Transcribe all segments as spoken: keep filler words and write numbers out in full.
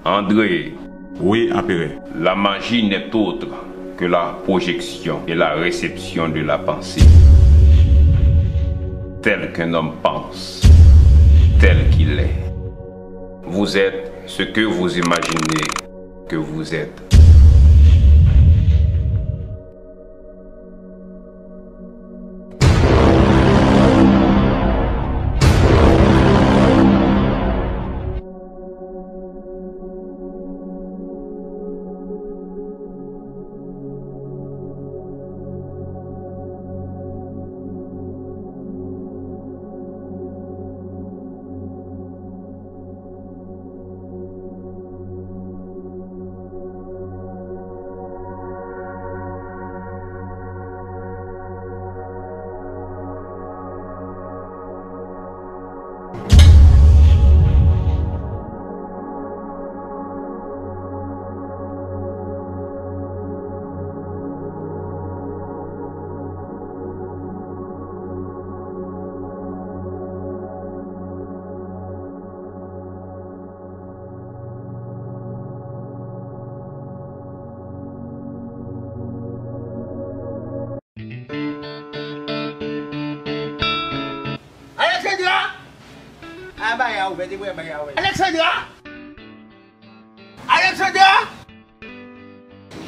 André. Oui, Anperè. La magie n'est autre que la projection et la réception de la pensée. Tel qu'un homme pense, tel qu'il est. Vous êtes ce que vous imaginez que vous êtes. Alexandra! A, bay a ouvè, depi bay a ouvè. Alexandra! Alexandra!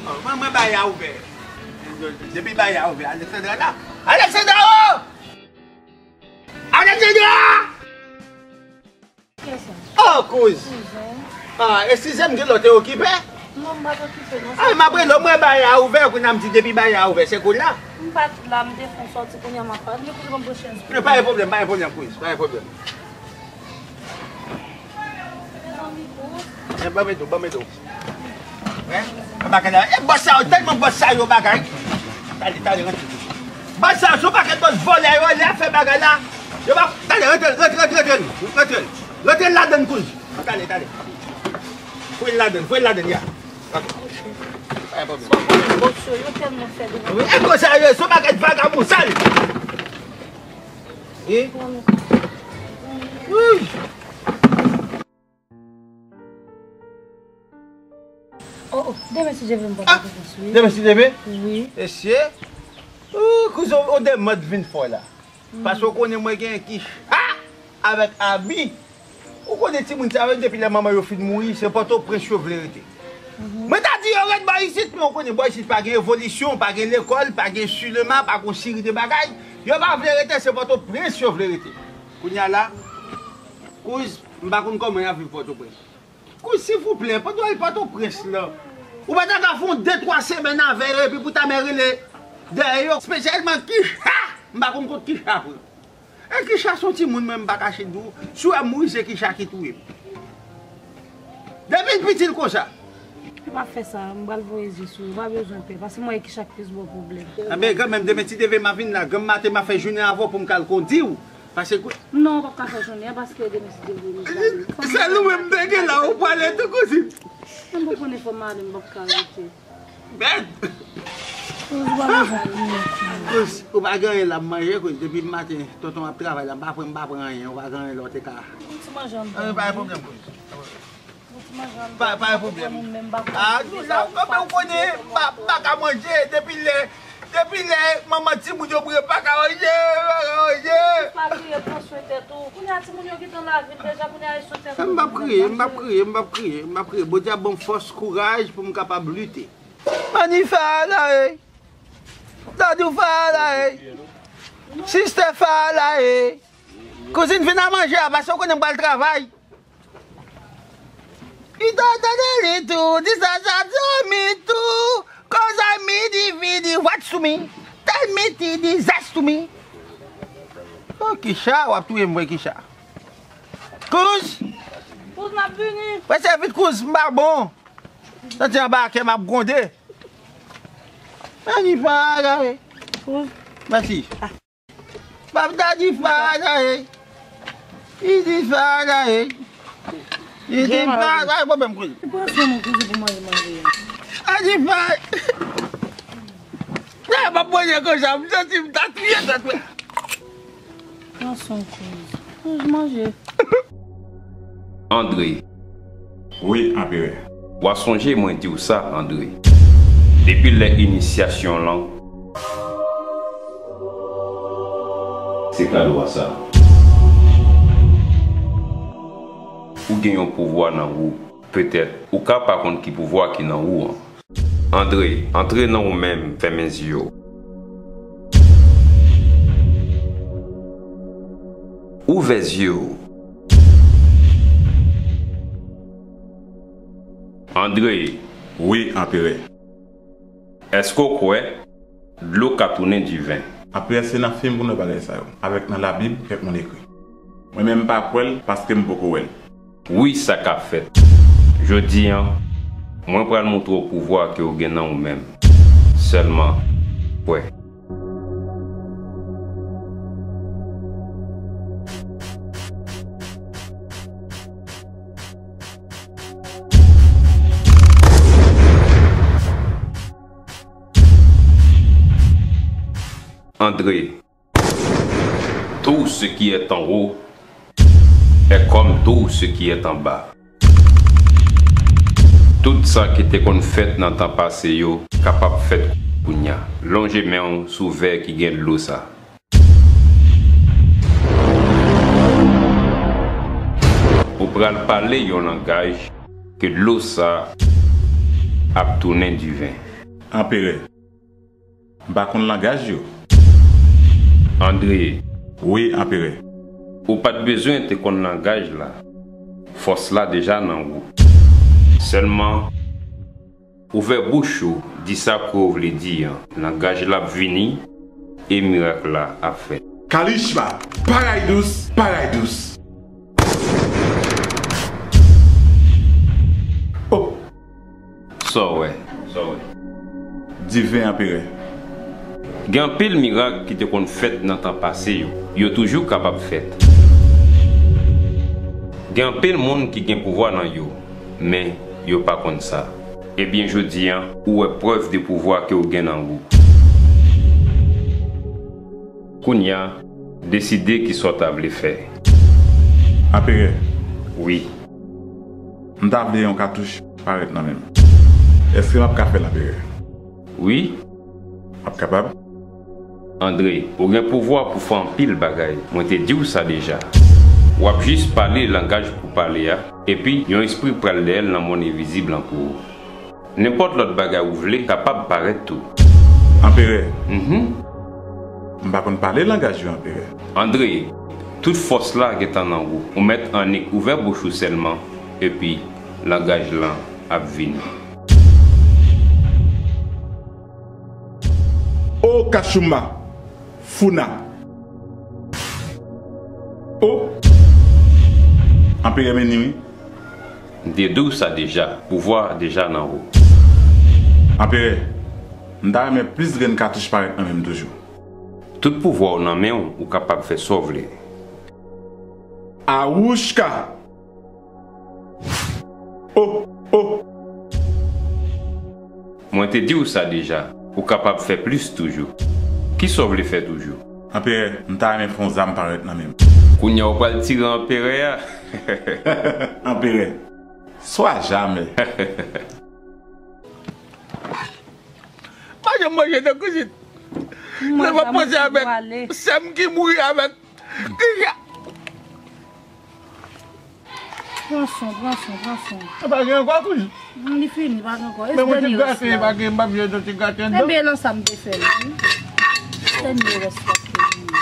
Oh, mwen, mwen bay a ouvè. Depi bay a ouvè, Alexandra la. Alexandra, oh! Alexandra! Kiyès sa? Oh, kouz. Kouzen. Ah, eskize m, gen lè w te okipe? Non, m pa t okipe, non. Ah, m ap rele w, mwen bay a ouvè, kounye a m di depi bay a ouvè, se kounye a. M pa t la, m te fon sòti, kounye a m ap pale. Men kouz, ban m pran chèz. Non, pa gen pwoblèm, pa gen pwoblèm, kouz, pa gen pwoblèm. Mezanmi, kouz. E, ban m ede w, ban m ede w. Wè? Bagay la. E bòs sa yo, tèlman bòs sa yo bagay. Tande, tande, rantre. Bòs sa yo, se yon pakèt bòs vòlè yo, lè y ap fè bagay la. Yo pa, tande, rantre, rantre, rantre, rantre, rantre. Rantre ladann, kouz. Tande, tande. Foure l ladann, foure l ladann, ya. Ok. Pa gen pwoblèm. Sa w konnen bòs yo, yo tèlman fè de... Wi, e konsa yo, se yon pakèt vagabon sal. Wi. Wi. Oh, oh, demen si Dye vle m pral fè kous, wi. Demen si Dye vle? Wi. Mesye, ou kouzen, ou de mòd vin fò la. Paske w konnen mwen gen Kicha avèk Abi. Ou konnen timoun sa yo, depi lè manman yo fin mouri, se Pòtoprens yo vle rete. Mwen ta di yo ret bò isit, men w konnen bò isit pa gen evolisyon, pa gen lekòl, pa gen sinema, pa gen yon seri de bagay. Yo pa vle rete, se Pòtoprens yo vle rete. Kounye a la, kouz, m pa konn kòman y ap viv Pòtoprens. Kouz, silvouplè, pandan w al Pòtoprens lan, ou pa ta ka fè yon de, twa semèn avè yo, epi pou ta mè rele dèyè yo, espesyalman Kicha, m pa konn kot Kicha pran. E Kicha se yon timoun, mwen, m pa kache di w, si w wè m mouri, se Kicha ki touye m. Depi l piti, l konsa. M pa fè sa, m pral voye je sou ou, ou pa bezwen pè, paske mwen e Kicha k plis ba w pwoblèm. Anben, granmè m, demen si Dye vle m a vin la, granm maten m a fè jounen avè w pou m ka al kondi w. Paske kou... Non, w p ap ka fè jounen an paske demen si Dye vle nou prale. Sèl ou menm m te gen la, ou prale tou, kouzin. Mwen m konprann enfòm ale, m p ap ka rete. Mèd! Kouz, ou pa gen anyen la m manje, kouz, depi maten tonton ap travay la, m pa pran, m pa pran anyen, ou pa gen anyen la w te ka... Yon ti manje anndan. Anyen, pa gen pwoblèm, kouz. Pa, pa gen pwoblèm. A, nou la, kòman ou konnen, m pa, m pa ka manje depi lè, depi lè manman timoun yo mouri, m pa ka manje, m pa ka manje. Pa kriye, pran swen tèt ou. Kounye a timoun yo gentan lavil deja, kounye a e swen tèt ou. M p ap kriye, m p ap kriye, m p ap kriye, m p ap kriye. Bondye ap ban m fòs, kouraj pou m kapab lite. Mani Fala, ey. Dadou Fala, ey. Sistè Fala, ey. Kouzin, vin a manje a, paske ou konnen m pral travay. Ita tadelitu, disasatu mitu, koza midi vidi, what's to me? Tell me the disaster to me. Oh, Kicha, w ap touye m vre, Kicha. Kouz! Kouz, m ap vini. Prese vit, kouz, m pa bon. Santi anba kè m ap gwonde. Mèsi, Fala, ey. Kouz. Mèsi. Pap ta di Fala, ey. Li di Fala, ey. Li di Fala, pa gen pwoblèm, kouz. Li pran swen mwen, kouz, pou manje, manje. A di Fala. Lè m ap manje konsa, m santi m ta touye tèt mwen. Pran swen, kouz. Kouz, manje. André. Wi, Anperè. W a sonje mwen di w sa, André. Depi lè inisyasyon lan, se kado a sa. Ou gen yon pouvwa nan ou. Petèt, ou ka pa konn ki pouvwa ki nan ou an. André, antre nan ou menm, fèmen zye w. Ouvè zye w. André. Wi, Anperè. Èske w kwè dlo ka tounen diven? Anperè, se nan fim pou n wè bagay sa yo. Avèk nan Labib, kèk moun ekri. Mwen menm, m pa kwè l paske m poko wè l. Wi, sa ka fèt. Jodi a, mwen pral montre w pouvwa ke w gen nan ou menm. Sèlman, kwè. André. Tout ce qui est en haut est comme tout ce qui est en bas. Tout sa ki te konn fèt nan tan pase yo kapab fèt kounye a. Lonje men w sou vè ki gen dlo sa. Ou pral pale yon langaj ke dlo sa ap tounen diven. Anperè. M pa konn langaj yo. André. Wi, Anperè. Ou pa t bezwen te konn langaj la. Fòs la deja nan ou. Sèlman, ouvè bouch ou, di sa ke w vle di an. Langaj la ap vini, e mirak la ap fèt. Kalishma, paray dous, paray dous. Oh! Sa w wè? Sa w wè? Diven, Anperè. Gen anpil mirak ki te konn fèt nan tan pase yo. Yo toujou kapab fèt. Gen anpil moun ki gen pouvwa nan yo, men yo pa konn sa. Ebyen, jodi a, ou wè prèv de pouvwa ke w gen nan ou. Kounye a, deside kisa w ta vle fè. Anperè. Wi. M ta vle yon katouch parèt nan men m. Èske m ap ka fè l, Anperè? Wi. M ap kapab? André, ou gen pouvwa pou fè anpil bagay. Mwen te di w sa deja. W ap jis pale langaj pou pale a, epi yon espri pral dèyè l nan monn envizib lan pou ou. Nenpòt lòt bagay ou vle kapab parèt tou. Anperè. Mhm. M pa konn pale langaj yo, Anperè. André, tout fòs la gentan nan ou. Ou mèt annik ouvè bouch ou sèlman, epi langaj lan ap vini. O Kachuma, Funa. O! Anperè, men ni wi. M te di w sa deja, pouvwa a deja nan ou. Anperè, m ta renmen plis grenn katouch parèt nan men m toujou. Tout pouvwa w nan men w, ou kapab fè sa w vle. Awouchka! Oh, oh! Mwen te di w sa deja, ou kapab fè plis toujou. Kisa w vle fè toujou? Anperè, m ta renmen fè yon zam parèt nan men m. Kounye a w pral tire anperè a. Anperè, swa jamè. Pa janm manje non, kouzin. Lè m ap panse avèk sè m ki mouri avèk Pran swen, pran swen, pran swen. E pa gen ankò, kouz? Mm, li fini, pa gen ankò. E dènye rès la. Men mwen te gate, pa gen, m p ap jwe nan ti gate anndan. Enben, nan sa m te fè l, wi. Dènye rès la k te vini.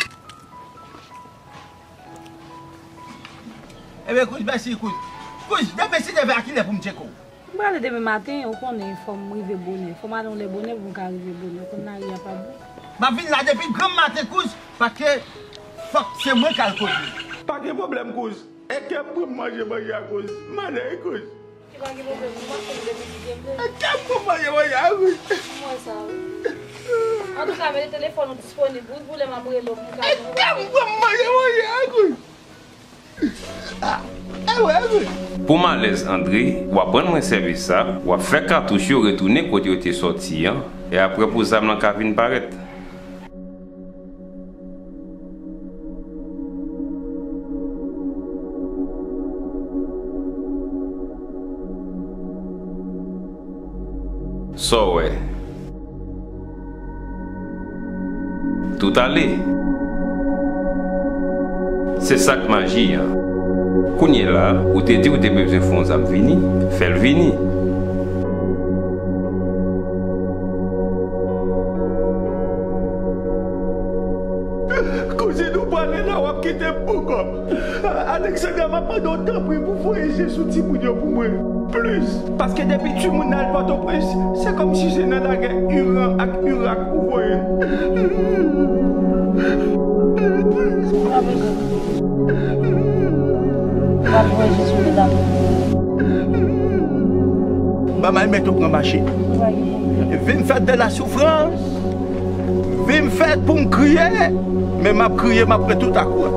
Enben, kouz, mèsi, kouz. Kouz, demen si Dye vle, a kilè pou m tcheke w? M prale demen maten, ou konnen, fò m rive bonè. Fò m ale yon lè bonè pou m ka rive bonè. Ou konn lari a pa bon. M ap vin la depi granm maten, kouz, paske fòk se mwen k al kote. Pa gen pwoblèm, kouz. E kè m pran m manje manje a, kouz. M ale wi, kouz. Ki pa gen pwoblèm, ou mache m depi ki gen vle. E kè m pran m manje manje a, kouz. M wè sa, wi. Antouka, mete telefòn ou disponib, wi, pou lè m ap rele w pou m ka. E kè m pran m manje manje a, kouz. Pou malèz André, w ap rann mwen sèvis sa, w ap fè katouch yo retounen kote yo te sòti an, e aprè pou zam lan ka vin parèt. Sa w wè? Tout ale. Se sa k maji an. Kounye la, ou te di ou te bezwen fè yon zam vini, fè l vini. Kouzin, ou prale la, w ap kite m pou kò m. Alexandra, m ap mande w tanpri pou voye je sou timoun yo pou mwen. Plis. Paske depi timoun nan al Pòtoprens, se kòmsi se nan lagè Iran ak Irak ou voye l. Bagay mèt ou pran mache. Vin fèt de la soufrans. Vi m fèt pou m kriye, men m ap kriye, m ap pran tout akou an.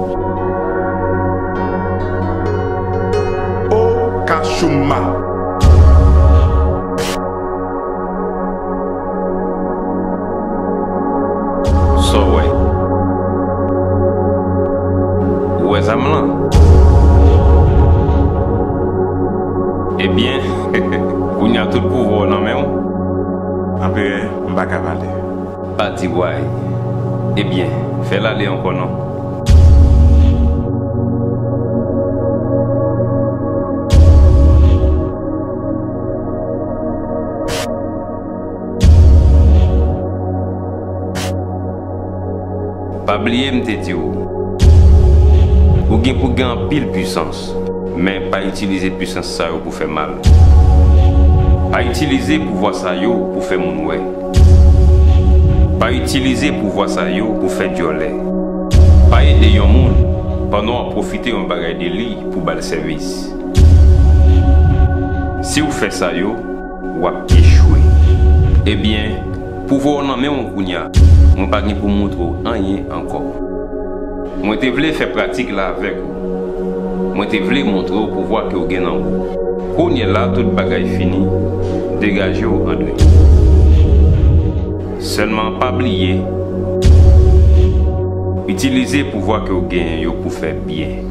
O Kachuma. Sa w wè? Ou wè zam lan? Ebyen, kounye a tout pouvwa w nan men w. Anperè, m pa ka pale. Pa di bway. Ebyen, fè l ale ankò non. Pa bliye m te di w, ou gen pou gen anpil pwisans, men pa itilize pwisans sa yo pou fè mal. Pa itilize pouvwa sa yo pou fè moun wè. Pa itilize pouvwa sa yo pou fè dyòlè. Pa ede yon moun pandan w ap pwofite yon bagay de li pou ba l sèvis. Si w fè sa yo, w ap echwe. Ebyen, pouvwa w nan men w kounye a, mwen pa gen pou montre w anyen ankò. Mwen te vle fè pratik la avèk ou. Mwen te vle montre w pouvwa ke w gen nan ou. Kounye la, tout bagay fini, degaje w, André. Sèlman pa bliye, itilize pouvwa ke w genyen yo pou fè byen.